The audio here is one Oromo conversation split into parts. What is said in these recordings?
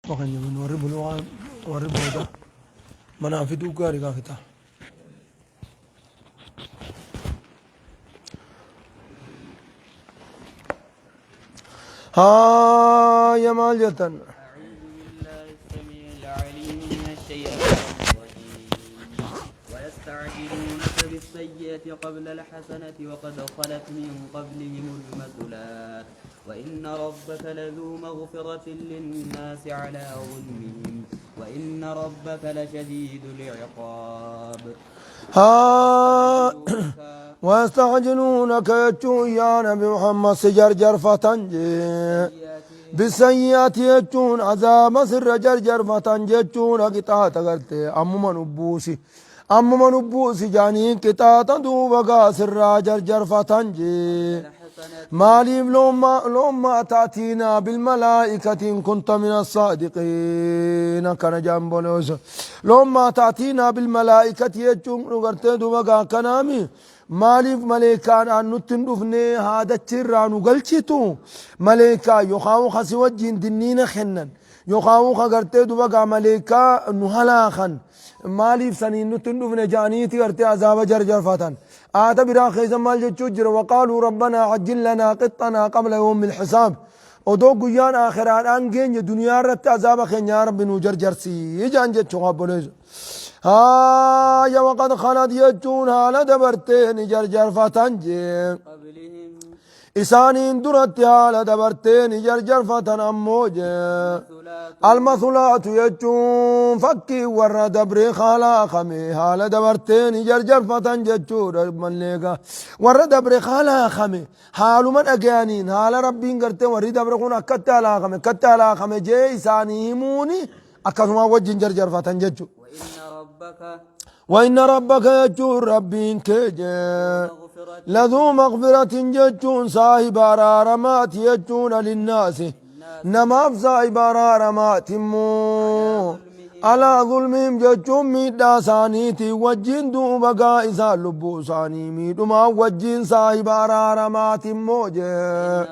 Warri buluuqaa warri booda manaa fiduu gaarii gaafata. Haaya maal jettan? أعوذ بالله السميع العليم من الشيطان الرجيم. ويستعجلونك بالسيئة قبل الحسنة وقد خلت من قبلهم المثلات، وإن ربك لذو مغفرة للناس على ظلمهم، وإن ربك لشديد العقاب. Haa ويستعجلونك jechuun yaa Nabi Muhammad si jarjarfatan jee. Bisayyi'ati jechuun azaaba sirra jarjarfatan jechuudha. Qixaaxa gartee ammuma nubbuusi ammuma nubbuusi jaanii qixaaxa duuba gaa sirraa jarjarfatan jee. Maaliif loommaa taatiinaa bilmalaa'ikati in kunta min assaadiqiin akkana jaan boleessa. Loommaa taatiinaa bilmalaa'ikati jechuun nu gartee duuba gaa akkanaami. Maaliif maleekaadhaan nutti hin dhufne, haadachi irraa nu galchitu maleekaa yookaan kasi wajjiin dinniina kennan yookaan ka gartee duba gaa maleekaa nu halaakan, maaliif saniin nutti hin dhufne ja'aniiti gartee azaaba jarjarfatan. Aata biraa keessa maal jechuu jira? Waqaaluu rabbanaa ajjil lanaa qixxanaa qabla yawmi lxisaab. Odoo guyyaan aakhiraadhaan geenye duniyaa irratti azaaba keenya yaa rabbi nuu jarjarsii ja'an jechuu obboleessa. Haaya waqad khalat jechuun haala dabartee ni jarjarfatan jee. قبلهم Isaaniin duratti haala dabartee ni jarjarfatan ammoo jee. ثلات Almasulaatu jechuun fakkii warra dabree haalaakame haala dabartee ni jarjarfatan jechuudha. Malleega warra dabre haalaakame haaluma dhagayaniin haala rabbiin gartee warri dabre kun akkatti halaakame akkatti halaakame jee isaanii himuuni akkasuma wajjin jarjarfatan jechuudha. وإن ربك وإن ربك jechuun rabbiin kee jee. مغفرة لذو مغفرة jechuun saahiba araaramaati jechuun للناس namaaf saahiba araaramaati immoo على ظلمهم jechuun miidhaa isaaniitii wajjin duuba gaa isaan lubbuu isaanii miidhumaa wajjin saahiba araaramaati immoo jee.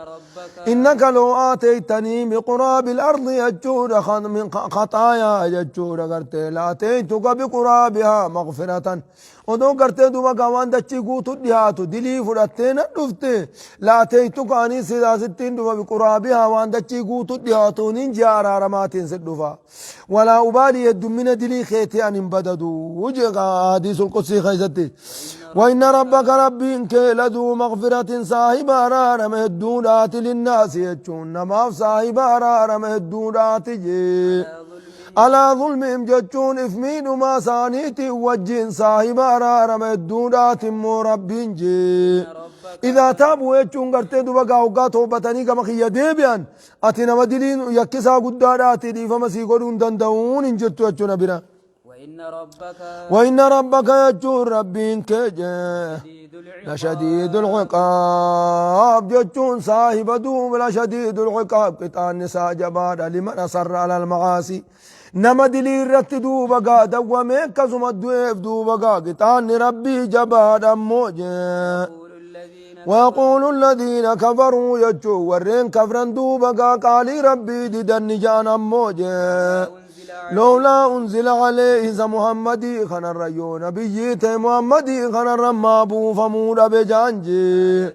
إن ربك إنك لو آتيتني بقراب الأرض jechuudha من خطايا jechuudha gartee لأتيتك بقرابها مغفرة. Odoo gartee duuba gaa waan dachii guutu dhiyaatu dilii fudhattee na dhufte لأتيتك ani sidaa sittiin dhufa بقرابها waan dachii guutu dhiyaatu nin ji'a araaramaatiin sit dhufa. ولا أبالي heddummina dilii keetii an hin badadu jeqa hadiisul qudsii keessatti. وإن ربك rabbiin kee لذو مغفرة saahiba araarama hedduudhaati للناس jechuun namaaf saahiba araarama hedduudhaati jee. على ظلمهم على ظلمهم jechuun if miidhumaa isaaniitii wajjin saahiba araarama hedduudhaati immoo rabbiin jee. إن ربك إذا تابوا jechuun gartee duba gaa hoggaa toobatanii gama kiyya deebi'an ati nama diliin yakkisaa guddaadhaati dhiifama sii godhuu hin danda'uun hin jirtu jechuudha bira. وإن ربك وإن ربك jechuun rabbiin kee jee. شديد العقاب لشديد العقاب jechuun saahiba duuba لشديد العقاب qixaanni isaa jabaadha لمن أصر على المعاصي nama dilii irratti duuba gaa dawwamee akkasuma du'eef duuba gaa qixaanni rabbii jabaadha ammoo jee. يقول الذين ويقول الذين كفروا jechuun warreen kafran duuba gaa qaalii rabbii didan ni ja'an ammoo jee. أنزل عليه لولا أنزل عليه isa Muhammadii kanarra yoo nabiyyii ta'e Muhammadii kanarra maa buufamuu dhabe jaan jee.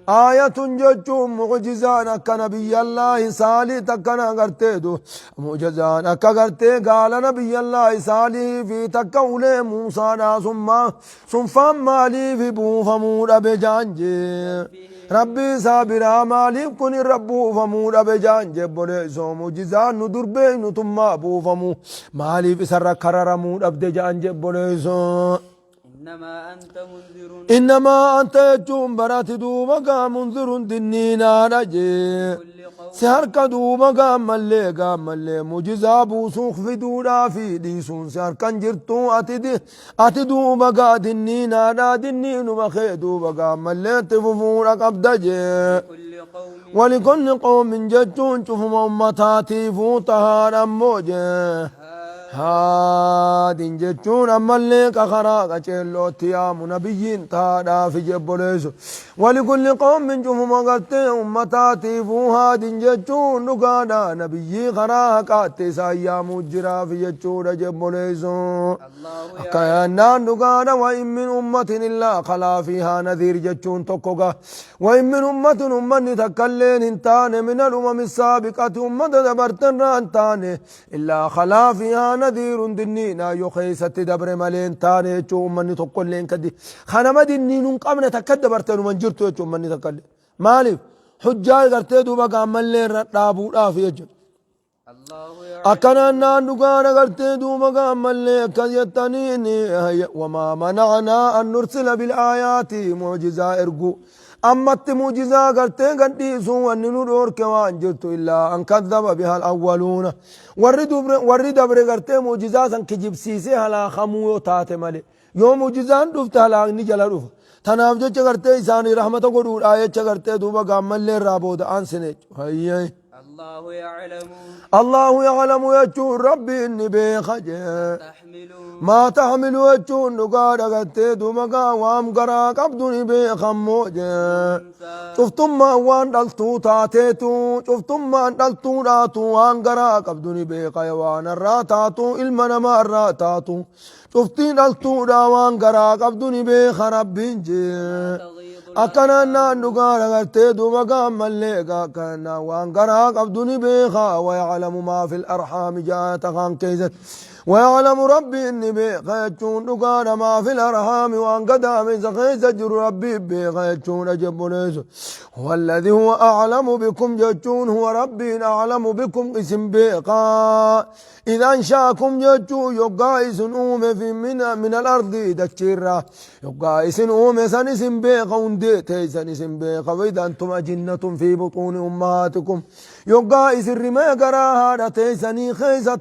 آية jechuun mucjizaan akka nabiyyallaahi saalii takkana agarteetu mucjizaan akka gartee gaala nabiyyallaahi saalii fi takka ulee Muusaadhaa summaa sunfaan maaliif buufamuu dhabe jaan jee. Rabbi isaa biraa maaliif kun irra buufamuu dhabe jaan jee. Boleessoo mucjizaan nu durbee tummaa buufamuu maaliif isarra kararamuu dhabde jaan jee boleessoo. إنما أنت منذر إنما أنت jechuun barati duuba gaa منذر dinniinaadha jee. كل قوم Si harka duuba gaammallee gaammallee mujizaa buusuuf fiduudhaa fi dhiisuun si harkan jirtu ati duuba gaa dinniinaadha dinniinuma kee duuba gaammallee itti fufuudha qabda jee. كل قوم ولكل قوم jechuun cufuma ummataatiifuu tahaadha ammoo jee. Haadin jechuun ammallee ka karaa qaceellootti yaamu nabiyyiin tahaadhaafi jebboleessu. Walikulli qawmin cufuma gartee ummataatiifuu haadin jechuun dhugaadha nabiyyii karaa haqaatti isaan yaamuu jiraafi jechuudha jebboleessu. Akka yaannaan dhugaadha wa in min ummatin illaa khalaa fiihaa nadhiir jechuun tokko ga. Wa in min ummatin ummanni takkalleen hin taane min al-umami saabiqati ummata dabarterraa hin taane Illaa khalaa fiihaa nadhiirun dinniinaa yoo keessatti dabre malee hin taane jechuu ummanni tokko illee hin kadi ka nama dinniinu hin qabne takka dabarte numa hin jirtu jechuu ummanni takka illee maaliif hujjaa gartee duuba gaammallee irra dhaabuudhaaf jechuudha. Akkanaan naan dhugaan agartee duuba gaammallee akkas jettaniin wamaa mana'anaa an nursila bil aayaati mu'jizaa erguu Ammatti mu'jizaa gartee gad dhiisuu wanni nu dhoorke waan jirtu illaa an kazzaba bihal awwaluuna. Warri dubre warri dabre gartee mu'jizaa san kijibsiisee halaakamuu yoo taate malee. Yoo mu'jizaan dhufte halaakni jala dhufa. Tanaaf jecha gartee isaanii rahmata godhuudhaa jecha gartee duuba gaammallee irraa booda aansine jechuudha. Hayyee. Allahu ya'lamu. Allahu ya'lamu jechuun Rabbiin ni beeka jee. Tahmilu. Maa tahmilu jechuun dhugaa dhagattee duuba gaa waan garaa qabdu ni beekammoo jee. Cuftummaan waan dhaltuu taateetu cuftummaan dhaltuu dhaatu waan garaa qabdu ni beeka waan irraa taatu ilma namaa irraa taatu cuftiin dhaltuudha waan garaa qabdu ni beeka Rabbiin jee. Akkanaan naan dhugaa dhagartee duuba gaammallee akkanaan waan garaa qabdu ni beeka wayaclamu maa fil arhaami jaata kaan keessatti. Wayaclamu Rabbiin ni beeka jechuun dhugaadha maa fil arhaami waan gadaamessa keessa jiru Rabbiin beeka jechuudha jebboleessu. Huwa alladhi huwa aclamu bikum jechuun huwa Rabbiin aclamu bikum isin beeka. Idh anshaakum jechuun yoggaa isin uume fi min al-ardi dachiirraa yoggaa isin uume san isin beeka hundee teessan isin beeka wa idh antum ajinnatun fi buxuuni ummahaatikum Yoggaa isin rimee garaa haadha teessanii keessa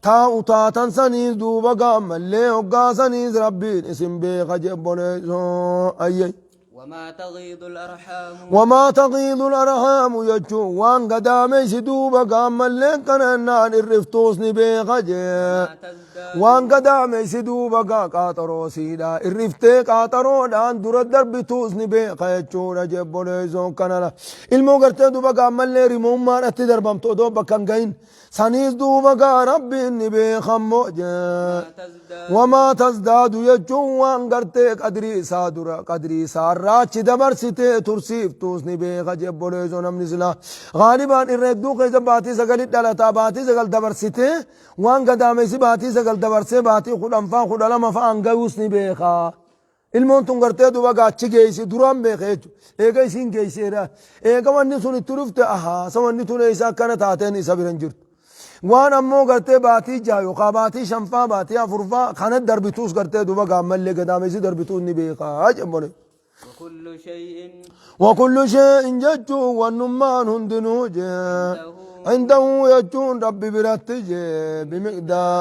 taa'u taatan saniis duuba gaammallee hoggaa saniis Rabbiin isin beeka je obboleessoo ayyee. Wamaa taghiidul arhaamu. Wamaa taghiidul arhaamu jechuun waan gadaameysi duuba gaammallee kanannaan irriftuus ni beeka jee. Waan gadaameysi duuba gaa qaaxaroo siidha irriftee qaaxaroodhaan dura darbituus ni beeka jechuudha jee obboleessoo kanala. Ilmoo gartee duuba gaa ammallee rimummaadhatti darbamtu odoo bakka hin gahin. Saniis duuba gaa Rabbiin ni beekammoo jee. Wamaa tasdaadu jechuun waan gartee qadrii isaa dura qadrii isaa irraa achi dabarsitee tursiiftuus ni beeka jee obboleessoo namni silaa. Gaalibaan irra hedduu keessa baatii sagali dhalataa baatii sagal dabarsitee waan gadaamessi baatii sagal dabarsee baatii 10 faa 12 fa'aan gayuus ni beeka. Ilmoon tun gartee duuba gaa achi geessi duraan beeka jechuudha. Eega isiin geesseera. Eega wanni sun itti dhufte ahaa sa wanni tun eessa akkana taateen isa bira hin jirtu. Waan ammoo gartee baatii jaha yookaan baatii shanfaa baatii afurfaa kana darbituus gartee duuba gaammallee gadaamessi darbituus ni beeka jedhame. Wakullu shay'in. Wakullu shay'in jechuun wannummaan hundinuu jee. Indahu jechuun Rabbi biratti jee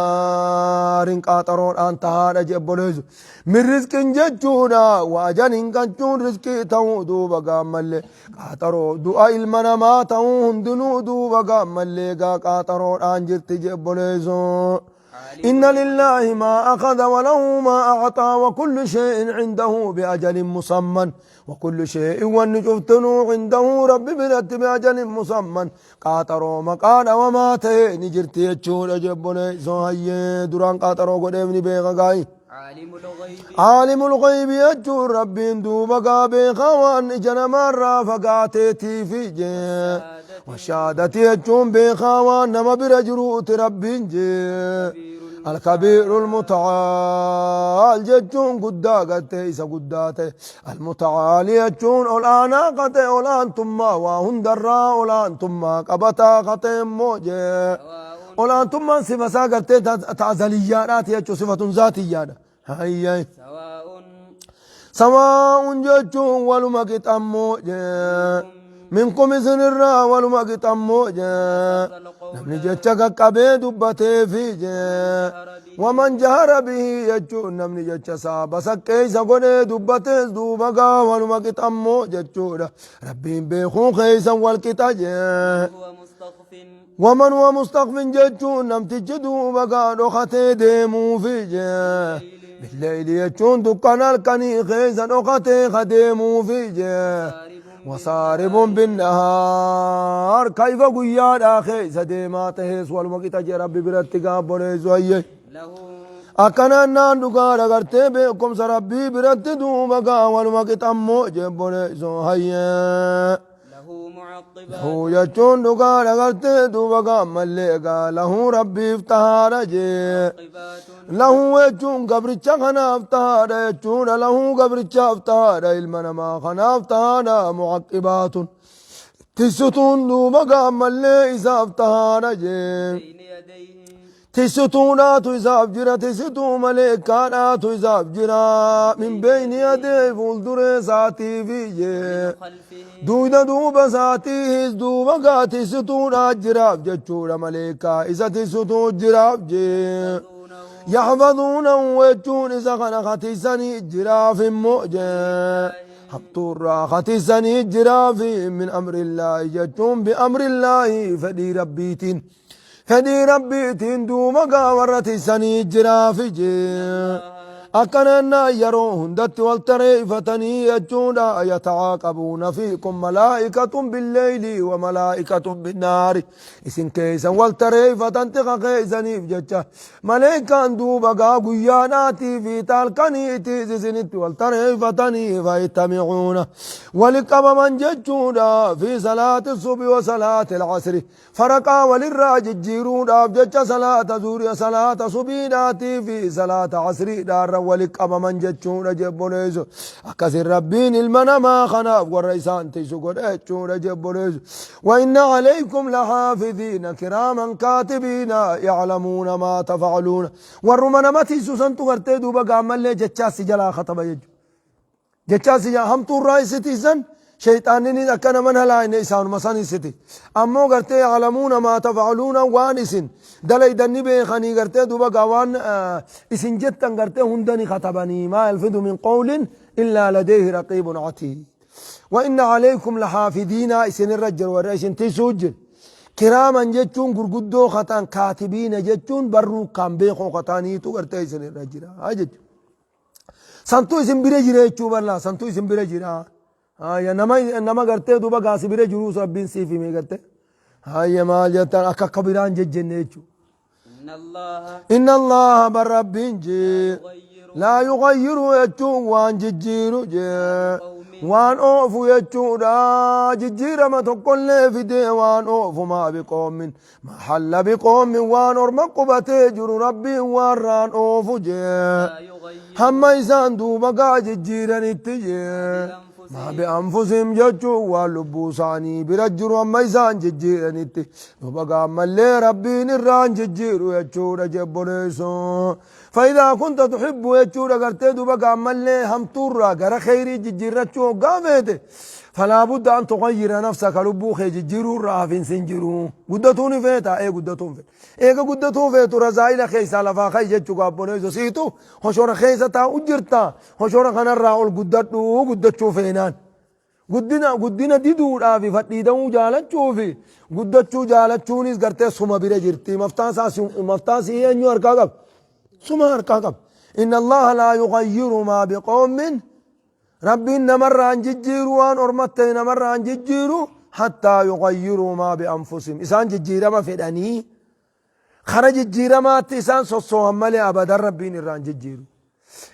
bimiqdaarin qaaxaroodhaan tahaadha jee obboleessu. Min rizqin jechuudha wa ajalin qachuun rizqii ta'uu duuba gaammallee qaaxaroo du'a ilma namaa ta'uu hundinuu duuba gaammallee gaa qaaxaroodhaan jirti jee obboleessu. Inna lillaahi maa akhadha wa lahu maa a'xaa wa kullu shay'in indahu bi ajalin musamman wa kullu shay'in wanni cuftinuu indahu Rabbi biratti bi ajalin musamman qaaxaroo maqaa dhawamaa ta'e ni jirti jechuudha jebboleessoo hayyee duraan qaaxaroo godheef ni beeka gaayi. Aalimul ghaybi. Aalimul ghaybi jechuun Rabbiin duuba gaa beekaa waan ija namaarraa fagaateetiifi jee. Washaadati jechuun beekaa waan nama bira jiruuti Rabbiin jee. Alkabiirul muta'aal jechuun guddaa gartee isa guddaa ta'e. Almuta'aali jechuun ol aanaa qate ol aantummaa waa hundarraa ol aantummaa qabataa qate immoo jee. Olaantummaan sifa isaa gartee ta azaliyyaadhaati jechuun sifatun zaatiyyaadha. Hayyay. Sawaa'un. Sawaa'un jechuun waluma qixammoo jee. Minkum isinirraa waluma qixammoo jee. Namni jecha qaqqabee dubbateefi jee. Waman jahara bihi jechuun namni jecha isaa basaqqeessa godhee dubbatees duuba gaa waluma qixammoo jechuudha. Rabbiin beekuu keessan wal qixa jee. Huwa mustakhfin. Waman huwa mustaqfin jechuun namtichi duuba gaa dhokatee deemuufi jee. Billeyli jechuun dukkana halkanii keessa dhokatee ka deemuufi jee. Wasaaribun binnahaar ka ifa guyyaadhaa keessa deemaa tahees waluma qixa jee Rabbi biratti gaa obboleessu hayyee. Akkanaan naan dhugaadha gartee beekumsa Rabbii biratti duuba gaa waluma qixammoo jee obboleessu hayyee. Lahu jechuun dhugaadha gartee duuba gaa ammallee gaa lahu Rabbiif tahaadha jee. Lahu jechuun gabricha kanaaf tahaadha jechuudha. Lahu gabrichaaf tahaadha ilma namaa kanaaf tahaadha mu'aqqibaatun. Tissituun duuba gaa ammallee isaaf tahaadha jee. Tissituudhaatu isaaf jira, tissituu maleekkaadhaatu isaaf jira. Min beeyni yadee fuulduree isaatiifi jee. Duuda duuba isaatiihis duuba gaa tissituudhaa jiraaf jechuudha maleekkaa isa tissituu jiraaf jee. Yaxfaduunahu jechuun isa kana katissanii jiraaf immoo jee. Hamtuurraa katissanii jiraafi min amrillaahi jechuun bi amrillaahi fedhii Rabbiitiin. Fedhii Rabbiitiin duuba gaa warra tiksanii jiraafi jee. Akkana yeroo hundatti wal tareeffatanii jechuudha. Yatacaaqabuuna fiikum malaa'ikatun billeyli wa malaa'ikatun binnaari. Isin keessan wal tareeffatan tika keessaniif jecha. Maleekaan duuba gaa guyyaadhaatii fi taalkaniitiis isinitti wal tareeffatanii fayytamicuuna. Wali qabaman jechuudha fi salaati subi wa salaati al-asri. Faraqaa walirraa jijjiiruudhaaf jecha salaata zuhrii, salaata subiidhaatii fi salaata asriidhaarra wali qabaman jechuudha jebboleessu. Akkasin Rabbiin ilma namaa kanaaf warra isaan tisu godhe jechuudha jebboleessu. Wa inna alaykum lahaafiziina kiraaman kaatibiina ya'lamuuna maa tafa'aluuna. Warruma nama tisu santu gartee duuba gaammallee jechaa si jalaa kataba jechuudha. Jechaa si hamtuu irraa isi tiisan sheyxaanniniin akka naman halaayne isaanuma san isiti. Ammoo gartee ya'lamuuna maa tafa'aluuna waan isin dalaydan ni beekanii gartee duuba gaa waan isin jettan gartee hunda ni katabanii maa yalfidu min qawlin illaa ladayhi raqiibun atiid. Wa inna alaykum lahaafidiinaa isinirra jiru warra isin tiisuu jiru. Kiraaman jechuun gurguddoo kataan kaatibiina jechuun barruu kaan beekoo kataaniitu gartee isinirra jira jechuudha. Santuu isin bira jira jechuu bal'aa santuu isin bira jira. Haya nama nama gartee duuba gaasi bira jiruus rabbiin siif hime gartee. Haya maal jettan akka akka biraan jejjenne jechuu. Inna Allaha Inna Allaha bar rabbiin jee. Laa yughayyiru jechuun waan jijjiiru jee. Waan oofu jechuudha. Jijjiirama tokkollee fidee waan oofu maa biqoomin. Mahalla biqoomin waan orma qubatee jiru rabbiin waan raan oofu jee. Hamma isaan duuba gaa jijjiiranitti jee. Maa bi anfusihim jechuun waan lubbuu isaanii bira jiru hamma isaan jijjiiranitti. Duuba gaa ammallee rabbiin irraan jijjiiru jechuudha jebboleessu. Fa'idaa kunta tuhibbu jechuudha gartee duuba gaa ammallee hamtuurraa gara kheyrii jijjiirrachuu hoggaa feete. Falaa budda an tugayyira nafsaka lubbuu kee jijjiiruu irraa hafiinsi hin jiru. Guddatuu ni feeta ee guddatuu hin feeta. Eega guddatuu feetu razaa'ila keessaa lafaa ka'i jechuu gaabboleessu siitu hoshora keessa taa'u jirta. Hoshora kanarraa ol guddadhu guddachuu feenaan. Guddina guddina diduudhaa fi fadhiidamuu jaalachuu fi guddachuu jaalachuunis gartee suma bira jirti. Maftaan isaa maftaan sii eenyu harkaa qaba? Suma harkaa qaba. Inna Allaha laa yughayyiru maa biqoomin Rabbiin namarraa hin jijjiiru waan ormat ta'e namarraa hin jijjiiru hattaa yughayyiruu maa bi'anfusihim isaan jijjiirama fedhanii kara jijjiiramaatti isaan sossoohan malee abadan Rabbiin irraa hin jijjiiru.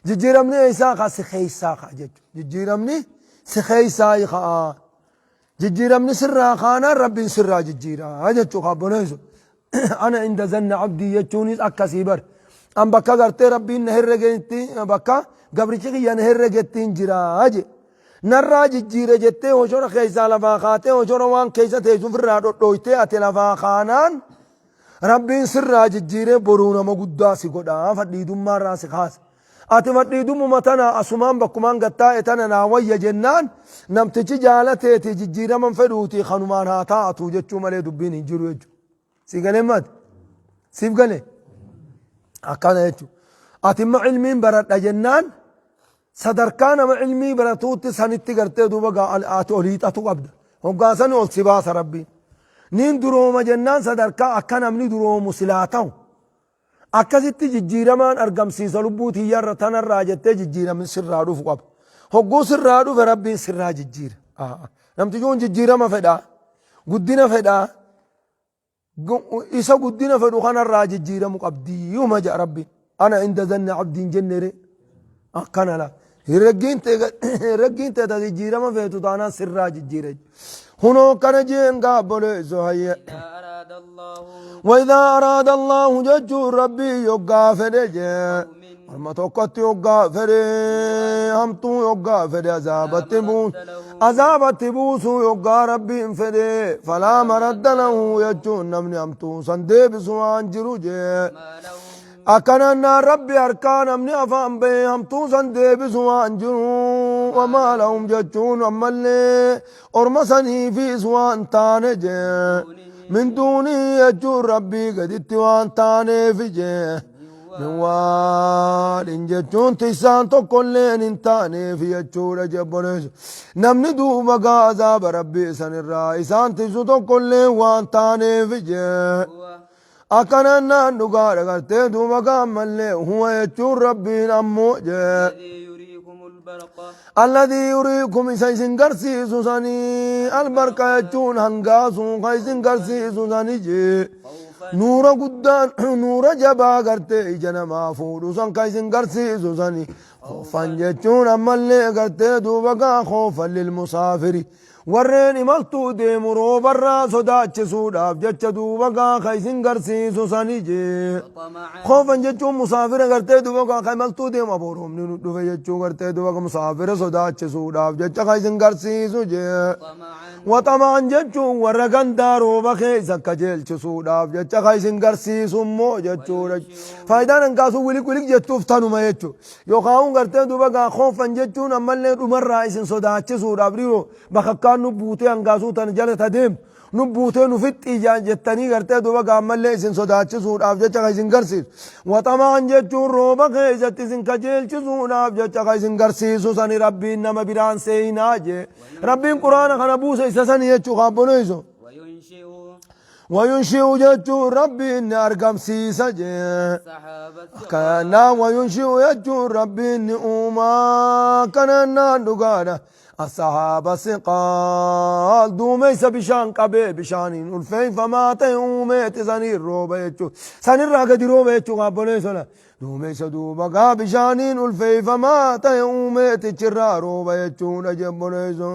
Jijjiiramni eessaa kaa si keessaa ka'a jechuudha. Jijjiiramni si keessaa ka'a. Jijjiiramni sirraa kaanaan Rabbiin sirraa jijjiira jechuudha obboleessu. Ana inda zanna abdii jechuunis akkasii bar. An bakka gartee Rabbiin na herregetti bakka gabrichi kiyya na herregettiin jira je. Narraa jijjiire jettee hoshora keessaa lafaa kaatee hoshora waan keessa teessu ofirraa dhodhooytee ati lafaa kaanaan Rabbiin sirraa jijjiiree boruu nama guddaa si godha fadhiidummaarraa si kaasa. Ati fadhiidummuma tana asumaan bakkumaan gad taa'e tana naa wayya jennaan namtichi jaalateeti jijjiiraman fedhuuti kanumaan haa taa'atu jechuu malee dubbiin hin jiru jechuudha. Si galee maati? Siif galee? Akkana jechuudha. Ati imma ilmiin baradha jennaan sadarkaa nama ilmii baratuutti sanitti gartee duuba ati ol hiixatu qabda. Hoggaa sani ol si baasa rabbiin. Niin durooma jennaan sadarkaa akka namni duroomu silaa ta'u. Akkasitti jijjiiramaan argamsiisa lubbuu tiyyarra tanarraa jettee jijjiiramni sirraa dhufu qaba. Hogguu sirraa dhufe Rabbiin sirraa jijjiira. Namtichi kun jijjiirama fedhaa, guddina fedhaa, isa guddina fedhu kanarraa jijjiiramu qabdi yuma jedha Rabbiin. Ana inda zanni abdiin jennere akkana la. Herreggiin tee ta jijjiirama feetu taanaan sirraa jijjiira. Hunoo kana jeen gaabboleessu hayye. Wayidhaa araada Allaahu jechuun Rabbii yoggaa fedhe jee. Orma tokkotti yoggaa fedhe hamtuu yoggaa fedhe azaabatti buusu. Azaabatti buusuu yoggaa Rabbiin fedhe falaa maradda lahu jechuun namni hamtuu san deebisu waan jiru jee. Akkanaan naan Rabbi harkaa namni afaan bahee hamtuu san deebisu waan jiru wamaa lahum jechuun ammallee orma saniifiis waan taane jee min duunii jechuun Rabbii gaditti waan taaneefi jee min waalin jechuun tiksaan tokkolleen hin taaneefi jechuudha jebboleessu namni duuba gaa azaaba Rabbii sanirraa isaan tiksu tokkolleen waan taaneefi jee. Akkana naan dhugaadha gartee duuba gaammallee huwa jechuun Rabbiin ammoo jee. Alladhii yuriikum isa isin garsiisu sanii albarqa jechuun hangaasuu ka isin garsiisu sani jee. Nuura guddaan nuura jabaa gartee ija namaa fuudhu san ka isin garsiisu sani. Khoofan jechuun ammallee gartee duuba gaa khoofan lil musaafiri. Warreen imaltuu deemu roobarraa sodaachisuudhaaf jecha duuba gaa ka isin garsiisu sani jee. Khoofan jechuun musaafira gartee duuba gaa ka imaltuu deemu aboo roobni nu dhufe jechuu gartee duuba ka musaafira sodaachisuudhaaf jecha ka isin garsiisu jee. Waxamaan jechuun warra gandaa rooba keessa kajeelchisuudhaaf jecha ka isin garsiisu immoo jechuudha. Faayidaan hankaasuu wilik wilik jettuuf tanuma jechuudha. Yookaan gartee duuba gaa khoofan jechuun ammallee dhumarraa isin sodaachisuudhaaf dhiiroo bakakkaan nu buutee hangaasuu tana jala ta deemtu nu buutee nu fixxii jettanii gartee duuba gaa ammallee isin sodaachisuudhaaf jecha kan isin garsiisu. Waxamaan jechuun rooba keessatti isin kajeelchisuudhaaf jecha kan isin garsiisu sani Rabbiin nama biraan seeyinaa jee. Rabbiin quraana kana buuse isa sani jechuu kaabboleessu. Wayunshi'u jechuun Rabbiin ni argamsiisa jee. Kanaan wayunshi'u jechuun Rabbiin ni uumaa kanaan dhugaadha. Asahaaba siqaal duumeysa bishaan qabee bishaaniin ulfeeyfamaa ta'e uumeeti saniin rooba jechuun sanirraa gadi rooba jechuun kaabboleessola. Duumessa duuba gaa bishaaniin ulfeeyfamaa ta'e uumeetichirraa rooba jechuudha jebboleessu.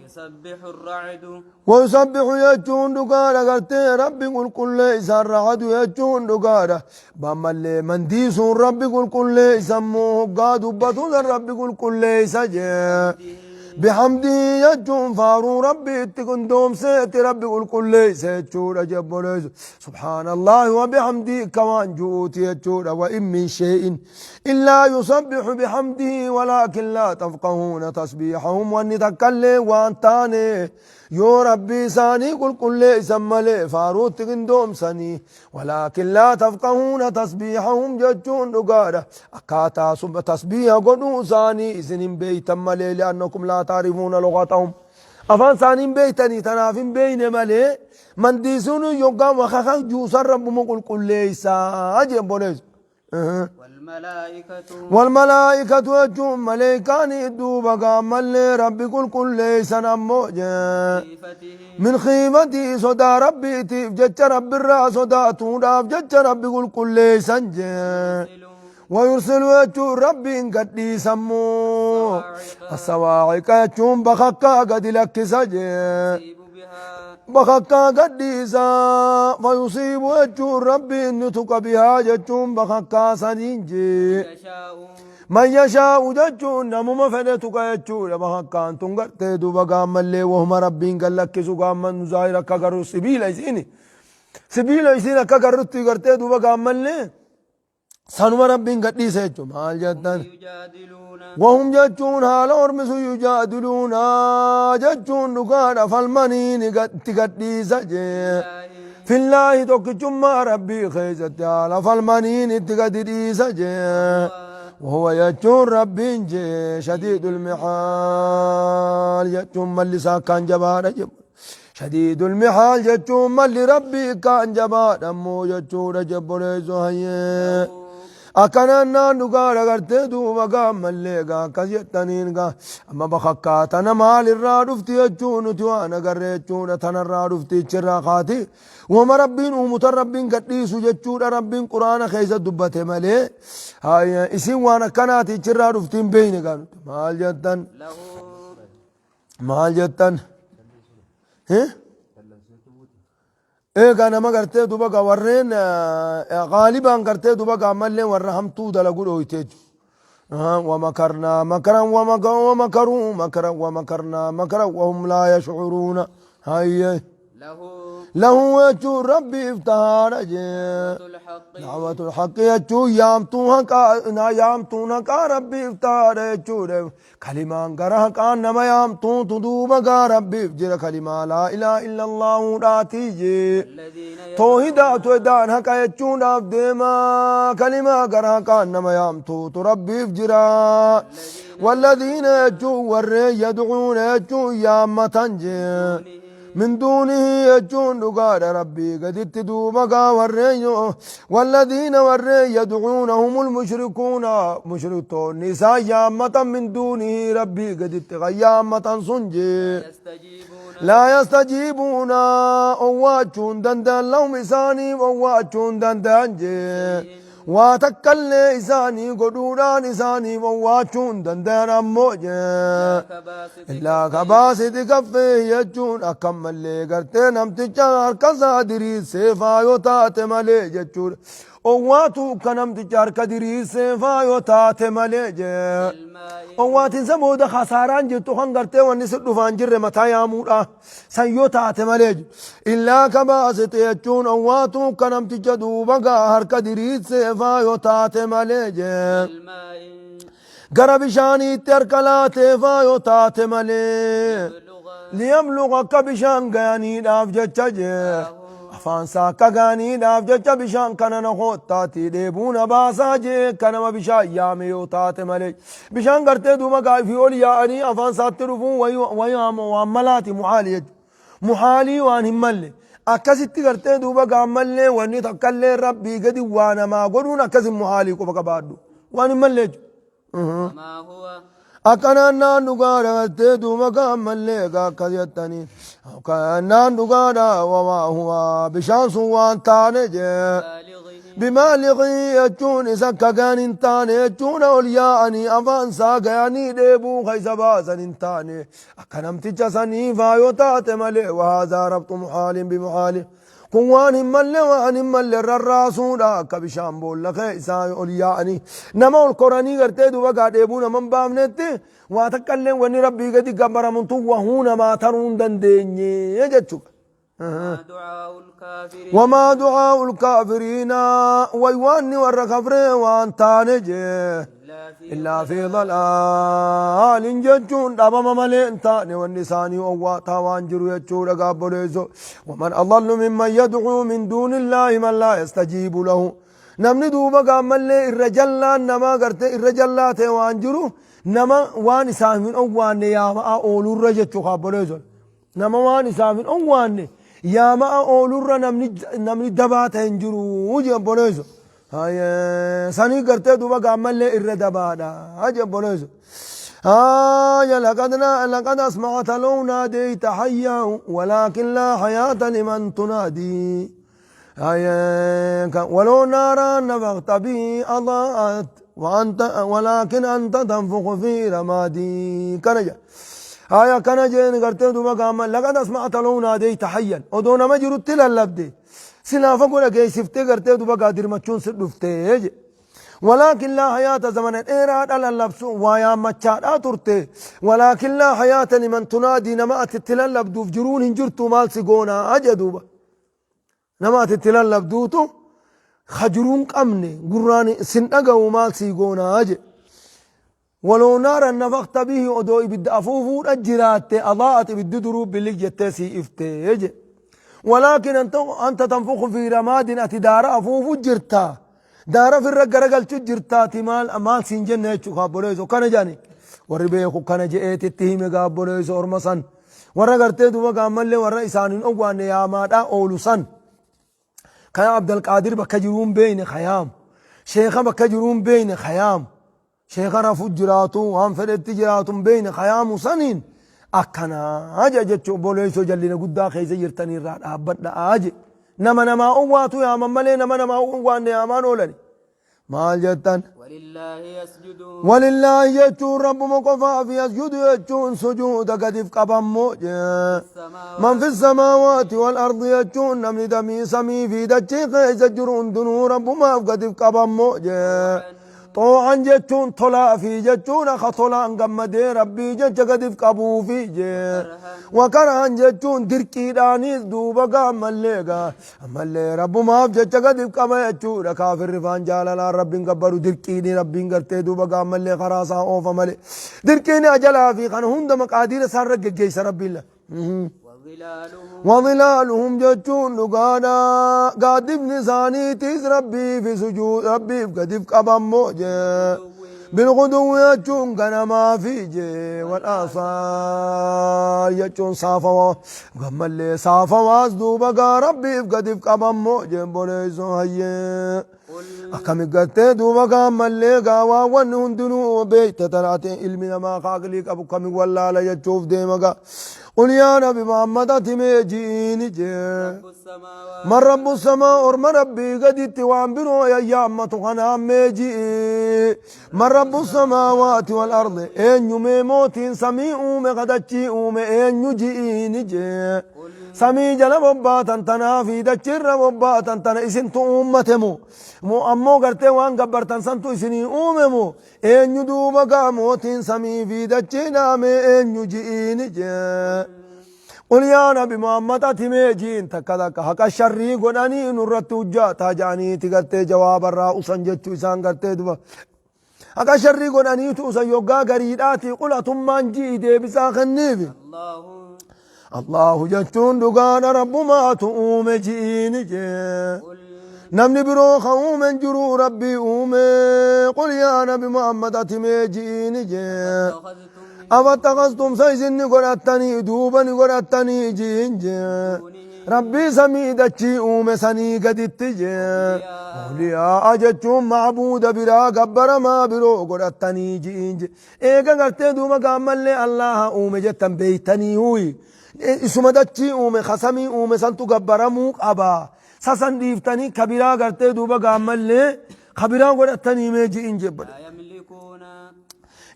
Yusabbihu ar-ra'du. Wayusabbihu jechuun dhugaadha gartee rabbi qulqulleessa ra'adu jechuun dhugaadha. Ammallee mandiisuun rabbi qulqulleessa immoo hoggaa dubbatu san rabbi qulqulleessa jee. Bihamdii jechuun faaruu rabbi itti qindoomseetti rabbi qulqulleessa jechuudha jebboleessu. Subhaanallaahi wa bihamdii akka waan ju'uuti jechuudha. Wa in min shay'in illaa yusabbihu bihamdihi walaakin laa tafqahuuna tasbiihahum wanni takkallee waan taane yoo rabbii isaanii qulqulleessan malee faaruutti qindoomsanii walaakin laa tafqahuuna tasbiihahum jechuun dhugaadha. Akkaataa tasbiiha godhuu isaanii isin hin beeytan malee li'annakum laa taarifuuna lugatahum. Afaan isaanii hin beeytanii tanaaf hin beeyne malee mandiisuun yoggaa wakaka juusan rabbuma qulqulleeysaa jee obboleessu. Walmalaa'ikatu. Walmalaa'ikatu jechuun maleeykaan duuba gaammallee rabbi qulqulleeysan ammoo jee. Min khiifatii sodaa rabbiitiif jecha rabbirraa sodaatuudhaaf jecha rabbi qulqulleeysan jee. Wayursilu jechuun rabbiin gadhiisammoo assawaa'iqa jechuun bakakkaa gadi lakkisa jee bakakkaa gadhiisa fayusiibu jechuun rabbiin ni tuqa bihaa jechuun bakakkaa saniin jee man yashaa'u jechuun namuma fedhe tuqa jechuudha bakakkaan tun gartee duuba gaammallee wahuma rabbiin gad lakkisu gaamman nu zaahira akka garuu sibiila isiini sibiila isiin akka garrutti gartee duuba gaammallee Sanuma Rabbiin gadhiise jechuun maal jettan? Wahum jechuun haala ormi sun yujaadiluuna jechuun dhugaadha falmanii ni itti gadhiisa jee. Fillaahi tokkichummaa Rabbii keessatti haala falmaniin itti gadi dhiisa jee. Wahuwa jechuun Rabbiin jee shadiidul mihaal jechuun malli isaa akkaan jabaadha jedhu. Shadiidul mihaal jechuun malli Rabbii akkaan jabaadha ammoo jechuudha jebboleessu hayyee. Akkanaan naan dhugaadha gartee duuba gaa ammallee gaa akkas jettaniin gaa amma bakakkaa tana maalirraa dhufti jechuun nuti waan agarre jechuudha tanarraa dhufti ichirraa kaati. Wama Rabbiin uumu tan Rabbiin gadhiisu jechuudha Rabbiin quraana keessa dubbate malee isin waan akkanaati ichirraa dhufti hin beeyne gaa nuti maal jettan maal jettan eegaa nama gartee duba gaa warreen gaalibaan gartee duba gaa ammallee warra hamtuu dalagu dhooyte jechuudha. ومكرنا مكرا ومكروا مكرا ومكرنا مكرا وهم لا يشعرون هيا له له يجو ربي افتهار جي دعوة دعوة الحق يجو يامتو حقا نا يامتو نقا ربي افتهار يجو كلمة غرا حقا نما يامتو تدوب غا ربي افتجر كلمة لا إله إلا الله راتي جي الذين توحيدا توحيدان حقا jechuudhaaf deema kalimaa gara haqaan nama yaamtuutu rabbiif jira والذين jechuun warreen yadcuuna jechuun yaammatan jee من دونه jechuun dhugaadha rabbii gaditti duuba gaa warreen والذين warreen يدعون هم المشركون mushriktoonni isaan yaammatan من دونه rabbii gaditti kan yaammatan sun jee يستجيبون لا يستجيبون owwaachuun danda'an lahum isaaniif owwaachuun danda'an jee waa takkallee isaanii godhuudhaan isaaniif owwaachuun danda'an ammoo jee كباسط illaa kabaasiti kaffee jechuun akkamallee gartee namticha harka isaa diriirsee faa yoo taate malee jechuudha owwaatu akka namticha harka diriirsee faa yoo taate malee jee الماء Owwaatinsa booda kasaaraan jirtu kan gartee wanni si dhufaan jirre mataa yaamuudha. San yoo taate malee jiru. Illaa kabaasite jechuun owwaatu akka namticha duuba gaa harka diriirsee faa yoo taate malee jee. الماء Gara bishaaniitti harka laatee faa yoo taate malee. بلغ Liyabluga akka bishaan gayaniidhaaf jecha jee. Afaan isaa akka gayaniidhaaf jecha bishaan kana na koottaatii dheebuu na baasaa jee akka nama bishaan yaame yoo taate malee. Bishaan gartee duuba gaafii ol yaa'anii afaan isaatti dhufuun waan malaati muhaalii jechuudha. Muhaalii waan hin malle. Akkasitti gartee duuba gaammallee wanni takkallee rabbii gadi waa namaa godhuun akkasin muhaalii qofa qabaadhu. Waan hin malle jechuudha. وما هو Akkanaan naan dhugaadha gartee duuba gaammallee akkas jettanii. Akkanaan dhugaadha wamaa huwa bishaan sun waan taane jee. بالغه Bimaaliqii jechuun isa akka gaan hin taane jechuun ol yaa'anii afaan isaa gayanii dheebuu keessa baasan hin taane. Akka namticha sanii faa yoo taate malee wahaazaa rabxu muhaalin bimuhaalin. Kun waan hin malle waan hin malle rarraasuudha akka bishaan boolla keessaa ol yaa'anii nama ol koranii gartee duuba gaa dheebuu nama hin baafnetti waa takka illee wanni rabbii gadi gabbaramu tun wahuu namaa taruu hin dandeenye jechuudha. ما دعاء الكافرين وما دعاء الكافرين ويواني ور كفرين وان تانجي إلا في إلا في ضلال جتون دابما مالي تاني والنساني وواتا وانجرو يجون قابليزو ومن أضل ممن يدعو من دون الله من لا يستجيب له namni duuba gaammallee irra jallaan namaa gartee irra jallaa ta'e waan jiru nama waan isaaf hin owwaanne yaama'a oolurra jechuu kaabboleesson nama waan isaaf hin owwaanne yaama'a oolurra namni namni dabaa ta'e hin jiru jebboleeso sanii gartee duuba gaammallee irra dabaadha jebboleeso آية لقد لقد أسمعت لو ناديت حيا ولكن لا حياة لمن تنادي آية ولو نارا نفخت به أضاءت وأنت ولكن أنت تنفخ في رمادي كنجا آية كنجا إن قرتي دوبا قام لقد أسمعت لو ناديت حيا ودون ما جرت للبدي سلافة قول كي سفتي قرتي دوبا قادر ما تشون سدفتي ولكن لا حياة زمن إيراد على اللبس ويا مچا ترتي ولكن لا حياة لمن تنادي نما أتتللب دوف جرون هنجرتو مال سيقونا أجدوبا nama ati itti lallabduutu hajiruun qabne gurraan sin dhaga'u maal sii goonaa jedhe. Waloo naaran nafaqta bihi odoo ibidda afuufuudha jiraatte adaa'at ibiddi duruu bilig jettee sii iftee jedhe. Walaakin anta tanfukhu fi ramaadin ati daara afuufu jirta. Daara firra garagalchu jirtaati maal maal siin jenne jechuu gaabboleessu kana jedhani. Warri beeku kana je'eetitti hime gaabboleessu orma san. Warra gartee duuba gaammallee warra isaanin owwaanne yaamaadhaa oolu san. Kan Abdalqaadir bakka jiruun beeyne kayaamu. Sheekha bakka jiruun beeyne kayaamu. Sheekha rafu jiraatu waan fedhetti jiraatu hin beeyne kayaamu saniin akkanaa jedha jechuun obboleessoo jallina guddaa keessa jirtaniirraa dhaabbadhaa jedhe. Nama namaa owwaatu yaaman malee nama namaa owwaanne yaamaan oolani. Maal jettan? Walillaahi yasjudu. Walillaahi jechuun Rabbuma qofaaf yasjudu jechuun sujuuda gadif qabammoo. Man fi samaawaati wal ardi jechuun namni damii samii fi dachii keessa jiru hundinuu Rabbumaaf gadif qabammoo. Xoo'an jechuun tolaa fi jechuun akka tolaan gammadee Rabbii jecha gadif qabuufi. Wakaraan jechuun dirqiidhaanis duuba gaammallee gaa. Ammallee Rabbumaaf jecha gad if qaba jechuudha. Kaafirri faan jaalalaan Rabbiin gabbaru dirqiini Rabbiin gartee duuba gaa ammallee karaa isaa oofa malee. Dirqiini ajalaa fi kana hunda maqaadiira isaa irra geggeessa Rabbiin la. Wadilaaluhum jechuun dhugaadha. Gaaddifni isaaniitiis Rabbii fi sujuud Rabbiif gad if qabammoo jee. Bilguduwwi jechuun ganamaa fi jee wal aasaar jechuun saafawaa. Gammallee saafawaas duuba gaa Rabbiif gadif qabammoo jeen boleessoo hayyee. Akkami gartee duuba gaa ammallee gaa waan wanni hundinuu beekte tanaate ilmi namaa ka aqlii qabu kami wallaala jechuuf deema gaa. Qul yaa nabi Muhammad ati mee ji'iini jee. Man rabbu samaa orma rabbii gaditti waan biroo yayyaammatu kanaan mee ji'i. Man rabbu samaawaati wal ardi eenyu mee mootiin samii uume ka dachii uume eenyu ji'iini jee. Samii jala bobbaatan tanaa fi dachiirra bobbaatan tana isintu uummate moo moo ammoo gartee waan gabbartan santu isinii uume moo eenyu duuba gaa mootiin samii fi dachii dhaamee eenyu ji'iini jee. Qul yaa nabi Muhammad ati mee jiin takka takka haqa sharrii godhanii nurratti hujjaataa ja'aniiti gartee jawaaba irraa usan jechuu isaan gartee duba. Haqa sharrii godhaniitu usan yoggaa gariidhaati qul atummaan ji'i deebisaa kenniifi. Allahu. Allahu jechuun dhugaadha rabbumaatu uume ji'iini jee. Namni biroo ka uume hin jiru rabbii uume. Qul yaa nabi Muhammad ati mee ji'iini jee. Afattakhastum sa isin ni godhattanii duuba ni godhattanii jiin jee. Rabbii samii dachii uume sanii gaditti jee. Awliyaa'a jechuun ma'buuda biraa gabbaramaa biroo godhattanii jiin jee. Eega gartee duuba gaammallee Allaaha uume jettan beeytanii huyi. Isuma dachii uume ka samii uume santu gabbaramuu qaba. Sasan dhiiftanii ka biraa gartee duuba gaammallee ka biraa godhattanii mee ji'in jebbadha.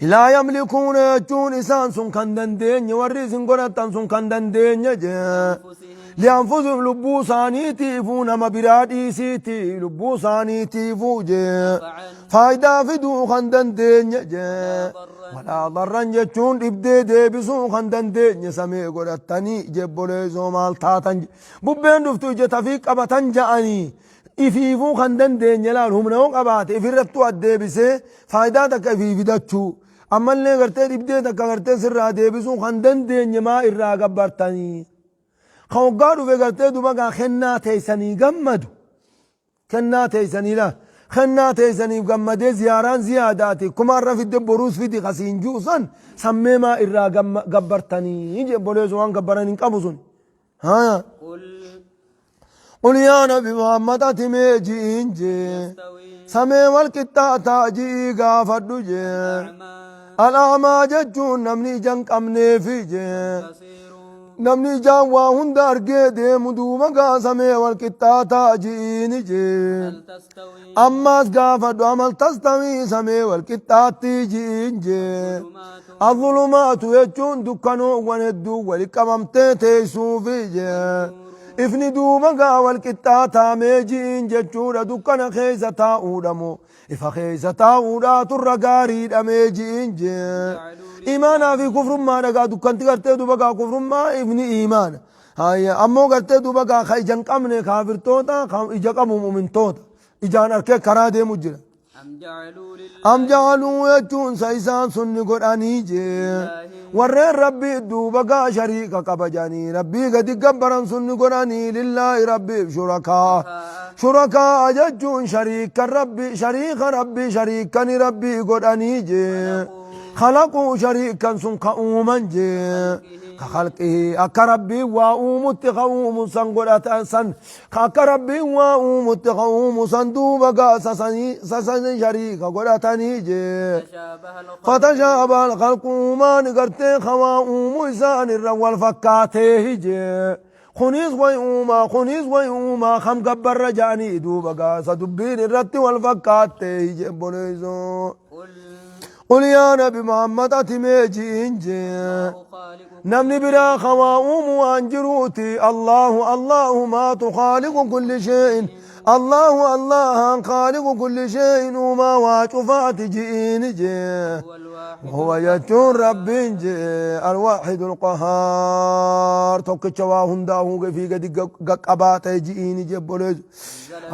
Laa yamlikuuna jechuun isaan sun kan dandeenye warri isin godhattan sun kan dandeenye jee. Lianfusihim lubbuu isaaniitiifuu nama biraa dhiisiiti lubbuu isaaniitiifuu jee. Faayidaa fiduu kan dandeenye jee. Walaa darran jechuun dhibdee deebisuu kan dandeenye samee godhattanii jebboleessoo maal taatan. Bubbeen dhuftu ija tafii qabatan ja'anii. Ifiifuu kan dandeenye laal humna yoo qabaate ifirrattuu addeebisee faayidaa takka ifii fidachuu ammallee gartee dhibdee takka gartee sirraa deebisuu kan dandeenye maa irraa gabbartanii kan hoggaa dhufe gartee duba gaa kennaa teessanii gammadu kennaa teessanii laa kennaa teessaniif gammadee ziyaaraan ziyaadaati kumaarra fidde boruus fidi kasiin ji'u san sammee maa irraa gabbartanii jee boleessu waan gabbaran hin qabu sun. Haya. Qul Qul yaa nabi Muhammad ati mee ji'iin jee. yastawi Samee wal qixxaataa ji'ii gaafadhu jee. al'a'maa Al'aamaa jechuun namni ija hin qabneefi jee. basiiru Namni ijaan waa hunda argee deemu duuba gaa samee wal qixxaataa ji'iini jee. hal tastawi Ammaas gaafadhu amal tastawii samee wal qixxaattii ji'iin jee. zulumaatu Azulumaatu jechuun dukkanoowwan hedduu wali qabamtee teessuufi jee. Ifni duuba gaa wal qixxaataa mee ji'iin jechuudha dukkana keessa taa'uudha moo ifa keessa taa'uudhaatu irra gaariidha mee ji'iin jee. Imaanaa fi kufrummaadha gaa dukkanti gartee duuba gaa kufrummaa ifni imaana. Haaya ammoo gartee duuba gaa ka ija hin qabne kaafirtoota ka ija qabu mu'mintoota ijaan arkee karaa deemu jira. am ja'aluu Am lillaahi ja'aluu jechuun sa isaan sun ni godhanii jee. Warreen rabbii duuba gaa shariika qaba jedhanii rabbii gadi gabbaran sun ni godhanii lillaahi rabbiif shurakaa. Shurakaa jechuun shariika rabbii shariika rabbii shariikani rabbii godhanii jee. Khalaquu shariikan sun ka uuman jee. Ka khalqihi akka Rabbiin waa uumutti ka uumu san godhatan san ka akka Rabbiin waa uumutti ka uumu san duuba gaa sasanii shariika godhatanii jee. Fatashaaba alkhalqu uumaan gartee ka waa uumu isaan irra wal fakkaatee jee. Kunis way uumaa kunis way uumaa kam gabbarra ja'anii duuba gaasa dubbiin irratti wal fakkaattee jee boleessoo. Qul yaa Nabi Muhammad ati mee ji'iin jee. Namni biraa ka waa uumu waan jiruuti Allahu Allahu maatu khaaliqu kulli shay'in Allahu Allahan khaaliqu kulli shay'in uumaa waa cufaati ji'iin jee. Huwa jechuun Rabbiin jee alwaahidul qahaar tokkicha waa hundaahuu fi gadi qaqqabaa ta'e ji'iin jee obboleessu.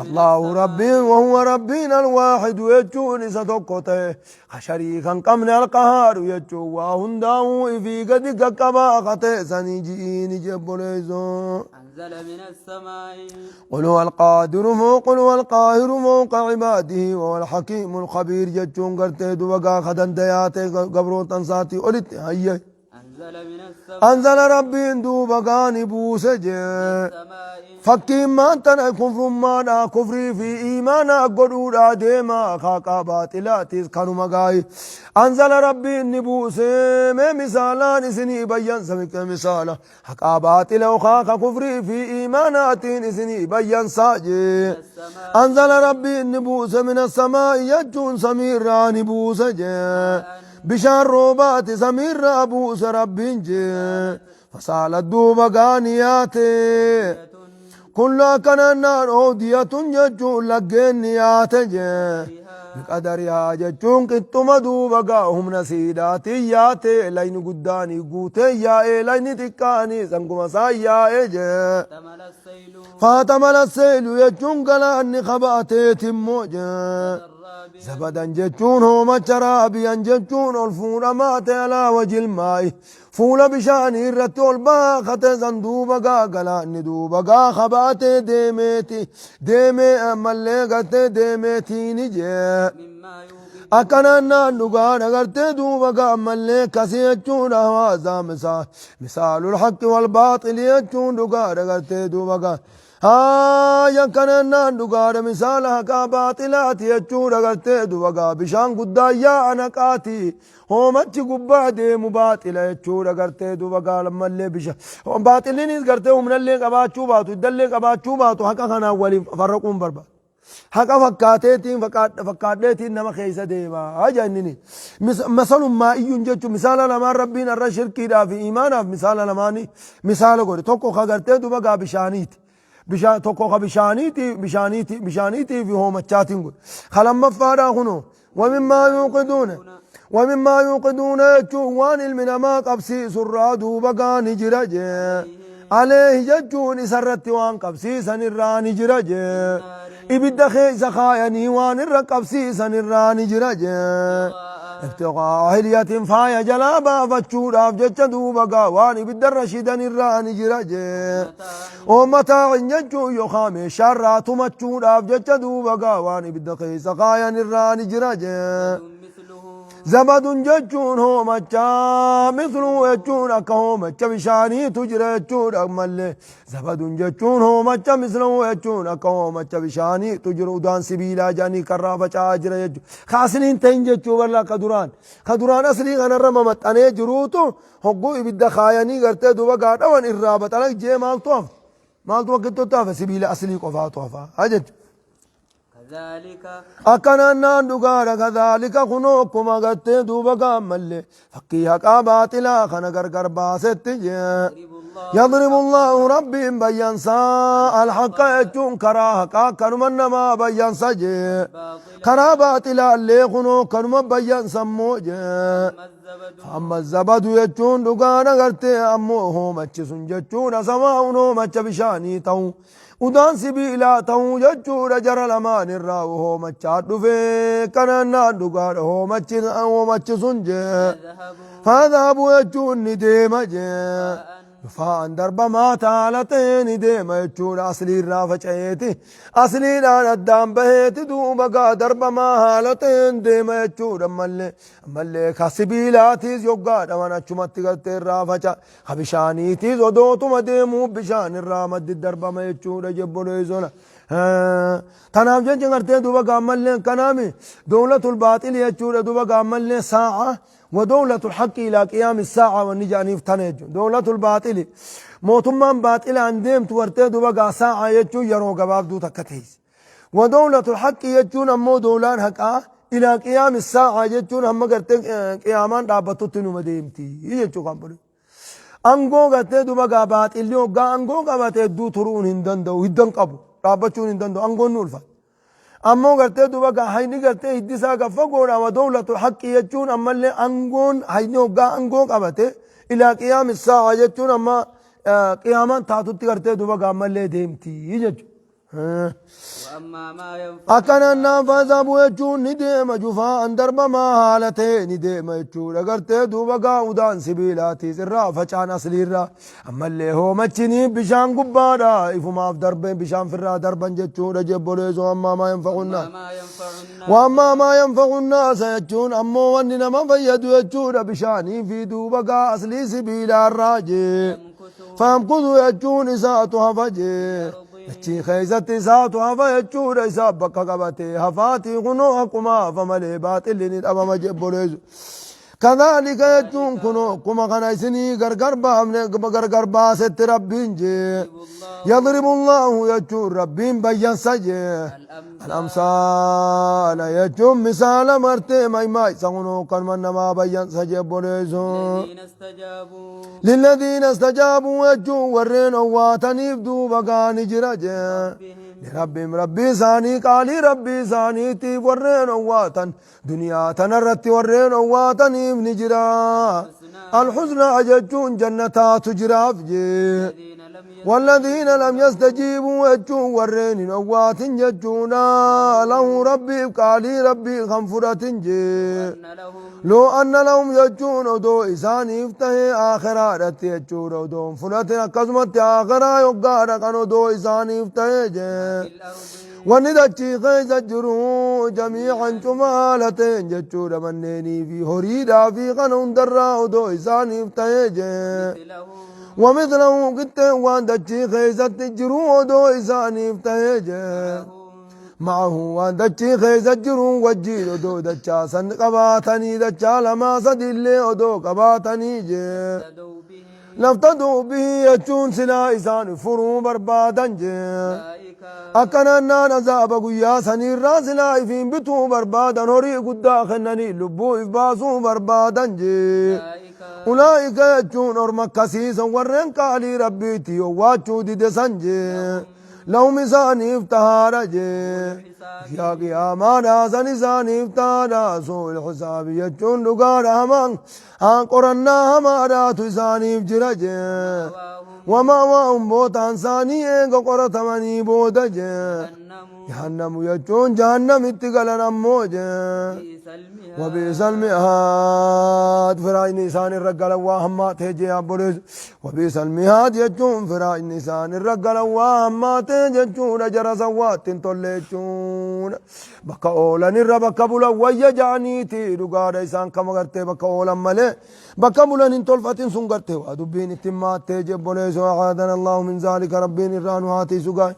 Allahu Rabbiin wahuwa Rabbiin alwaahidu jechuun isa tokko ta'e ka shariika hin qabne alqahaaru jechuun waa hundaahuu ifii gadi qaqqabaa ka ta'e sanii ji'iin jee obboleessu. أنزل من السماء قل هو القادر فوق قل هو القاهر فوق عباده وهو الحكيم الخبير jechuun gartee duba gaafa dandayaa ta'e gabroota isaatii olitti hayye. أنزل من السماء Anzala Rabbiin duuba gaani buuse jee. السماء Fakkiin maantana kufrummaadha kufrii fi iimaana godhuudha deema kaaqaa baaxilaatis kanuma gaayi. Anzala Rabbiin ni buuse mee misaalaan isinii bayyansa misaala haqaa baaxila yookaan ka kufrii fi iimaanaatiin isinii bayyansaa jee. Anzala Rabbiin ni buuse mina samaa'i jechuun samiirraa ni buuse jee. Bishaan roobaati samiirraa buuse Rabbiin jee. Fasaala duuba gaani yaate. Kullu akkanannaan oodiyatun jechuun laggeen ni yaate jee. Biqadarihaa jechuun qixxuma duuba gaa humna siidhaatiin yaate layni guddaanii guutee yaa'ee layni xiqqaanii sanguma isaa yaa'ee jee. احتمل السيل Faatamala seelu jechuun galaanni qabaateetimmoo jee. Zabadan jechuun hoomacha raabiyan jechuun ol fuudhamaa ta'e alaa wajilmaa'i. Fuula bishaanii irratti ol baakate san duuba gaa galaanni duuba gaa qabaatee deemeeti. Deemee ammallee gartee deemeetiini jee. مما يوقد Akkanaan naan dhugaan agartee duuba gaa ammallee kasii jechuudha hawaasaa misaalul haqqi wal baaxili jechuun dhugaan agartee duuba gaa. Haa akkanaan naan dhugaadha misaala haqaa baaxilaati jechuudha agartee duuba gaa bishaan guddaa yaa'a naqaati. Hoomachi gubbaa deemu baaxila jechuudha gartee duuba gaa ammallee bishaan. Baaxillinis gartee humnallee qabaachuu baatu iddallee qabaachuu baatu haqa kanaan waliin farraquun barbaada. Haqa fakkaateetiin fakkaadheetiin nama keessa deema haja inni masalummaa iyyuun jechuun misaala lamaan Rabbiin irra shirkiidhaa fi iimaanaaf misaala lamaanii misaala godhe tokko ka gartee duba gaa bishaaniiti. Bishaan tokko ka bishaaniiti bishaaniiti bishaaniitii fi hoomachaatiin godhe. Ka lammaffaadhaa kunoo wamimmaa yuuqiduuna wamimmaa yuuqiduuna jechuun waan ilmi namaa qabsiisurraa duuba gaa ni jira jee. Aleehi jechuun isarratti waan qabsiisan irraa ni jira jee. Ibidda keessa kaayanii waan irra qabsiisan irraa ni jira jee. Ibtiqaa hilyatin faaya jalaa baafachuudhaaf jecha duuba gaa waan ibidda irra shidan irraa ni jira jee. Ummataa'in jechuun yookaan meeshaarraa tumachuudhaaf jecha duuba gaa waan ibidda keessa kaayan irraa ni jira jee. مثله Zabadun jechuun hoomachaa misluu jechuun akka hoomacha bishaaniitu jira jechuudha ammallee zabadun jechuun hoomacha misluu jechuun akka hoomacha bishaaniitu jiru udaan sibiilaa jedhanii karraa faca'aa jira jechuudha. Ka asliin ta'in jechuu barla ka duraan ka duraan aslii kanarra mamaxxanee jiruutu hogguu ibidda kaayanii gartee duuba gaadhawan irraa baxala jee maaltu hafa maaltu bakka hafa sibiila aslii qofaatu hafa haa jechuudha. كذلك Akkanaan naan dhugaadha kadhaalika kunoo akkuma gartee duuba gaammallee fakkii haqaa baaxilaa kana gargar baasetti jee. يضرب الله يضرب الله ربي بيانسا الحق jechuun karaa haqaa kanuma namaa bayyansa jee. الباطل Karaa baaxilaa illee kunoo kanuma bayyansa immoo jee. أما الزبد Amma zabadu jechuun dhugaan agartee ammoo hoomachi sun jechuudha samaa'uun hoomacha bishaanii ta'u. Udaan sibiilaa ta'uu jechuudha jara lamaan irraa hoomachaa dhufee kanaan naan dhugaadha hoomachi hoomachi sun jee. يذهب Faadhaabuu jechuun ni deema jee. Jufaa'an darbamaa haala ta'ee ni deema jechuudha. Aslii irraa faca'eeti. Asliidhaan addaan baheeti duuba gaa darbamaa haala ta'een deema jechuudha. Ammallee ammallee ka sibiilaatiis yoggaa dhawan achumatti gartee irraa faca'a. Ka bishaaniitiis odootuma deemuu bishaan irraa maddi darbama jechuudha jebboleessona. Tanaaf jecha gartee duuba gaa ammallee kanaami dowlatul baaxili jechuudha duuba gaa ammallee saa'a wa dowlatul haqqi ilaa qiyaami saa'a wanni jedhaniif tana jechuudha. Dowlatul baaxili mootummaan baaxilaan deemtu gartee duuba gaa saa'a jechuun yeroo gabaabduu takka teessi. Wa dowlatul haqqi jechuun ammoo dowlaan haqaa ilaa qiyaami saa'a jechuun hamma gartee qiyaamaan dhaabbattutti numa deemti jechuu kan bulu. Angoo gartee duuba gaa baaxilli hoggaa angoo qabate hedduu turuun hin danda'u hiddan qabu dhaabbachuun hin danda'u angoon ni ulfaata. Ammoo gartee duuba gaa hayni gartee hiddi isaa gad fagoodha wa dowlatu haqqi jechuun ammallee angoon hayni hoggaa angoo qabate ilaa qiyaami saa'a jechuun amma qiyaamaan taatutti gartee duuba gaa ammallee deemti jechuudha. وأما ما ينفع Akkanaan naafaa isaa bu'u jechuun ni deema jufaa'an darbamaa haala ta'e ni deema jechuudha. Gartee duuba gaa'udaan sibiilaatiis irraa facaan asliirraa ammallee hoomachinii bishaan gubbaadha ifumaaf darbee bishaan firraa darban jechuudha jebboleessoo ammaa maa yanfa'unnaa. ما ينفع الناس Waammaa maa yanfa'unnaasa jechuun ammoo wanni nama fayyadu jechuudha bishaanii fi duuba gaa aslii sibiilaarraa jee. يمكث Faamkutu jechuun isaatu hafa jee. Dachii keessatti isaatu hafa jechuudha isaa bakka qabate hafaatii kunoo akkuma hafa malee baaxilli ni dhabama jebboleessu. Kadhaalika jechuun kunoo akkuma kana isinii gargar baafne gargar baasetti rabbiin jee. Yadribu Allahu jechuun rabbiin bayyansa jee. الأمثال Al-amsaala jechuun misaala martee maymaa isa kunoo kanuma namaa bayyansa jebboleessu. الذين استجابوا للذين استجابوا jechuun warreen owwaataniif duuba gaani jira jee. ربهم لربهم ربي isaanii qaalii rabbii isaaniitiif warreen owwaatan duniyaa tanarratti warreen owwaataniif ni jira. Alhusnaa jechuun jannataatu jiraaf jee. الذين لم والذين لم يستجيبوا jechuun warreen hin owwaatin jechuudha. Lahu rabbiif qaalii rabbii kan fudhatin jee. أن لهم Loo anna lahum jechuun odoo isaaniif tahee aakhiraadhatti jechuudha odoo hin fudhatin akkasumatti aakhiraa yoggaadha kan odoo isaaniif tahee jee. في الأرض Wanni dachii keessa jiru jamiican cufaala ta'een jechuudha manneenii fi horiidhaa fi kana hundarraa odoo isaaniif tahee jee. مثله ومثله qixxeen waan dachii keessatti jiru odoo isaaniif tahee jee. معه معه waan dachii keessa jiru wajjiin odoo dachaa san qabaatanii dachaa lamaa sadillee odoo qabaatanii jee. افتدوا به Laftaduu bihi jechuun silaa isaan furuu barbaadan jee. أولئك Akkanaan naan azaaba guyyaa saniirraa silaa ifiin bituu barbaadan horii guddaa kennanii lubbuu if baasuu barbaadan jee. أولئك Ulaa'ika jechuun orma akkasiisan warreen qaalii rabbiitti owwaachuu dide san jee. Lahum isaaniif tahaadha jee. حساب Yaa qiyaamaadhaa san isaaniif tahaadha su'ul xisaabi jechuun dhugaadha hamaan haan qorannaa hamaadhaatu isaaniif jira jee. مأواهم Wama'waahum bootaan isaanii eega qoratamanii booda jee. جهنم Jahannamu jechuun jahannamitti galan ammoo jee. بئس المهاد وبئس المهاد فراين إنسان الرجال وهم تيجي أبوليس وبئس المهاد يجون فراين إنسان الرجال وهم تيجي جون جرى سوات توليجون بكا أولا نرى بكا بولا ويا جانيتي رجال إنسان كما قرتي بكا أولا ملي بكا بولا ننتول فاتن سنقرتي ودبين التمات تيجي أبوليس وعادنا الله من ذلك ربين الران وهاتي سقاي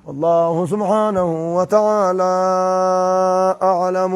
والله سبحانه وتعالى أعلم.